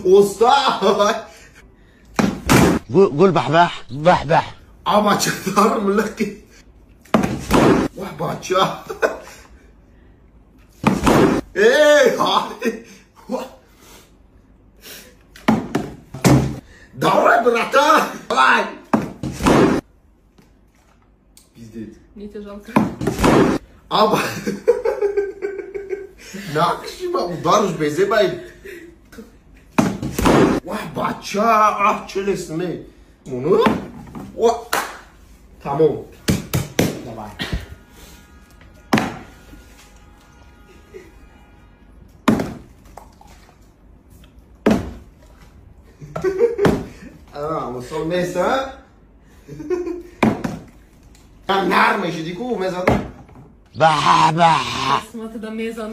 Оста. قول بحبح بحبح. Ама чатар млъки. Ва, бача. Ей, хайде. Давай, брата. Давай. Пиздец. Мне тебя жалко. Ама. Накши ма удариш безебай. Ва, бача, а, челесне. Муну? Ва. Тамом. Давай. А, мусол меса. Нарма, ще дику, меза. بحبح. Смата да меза.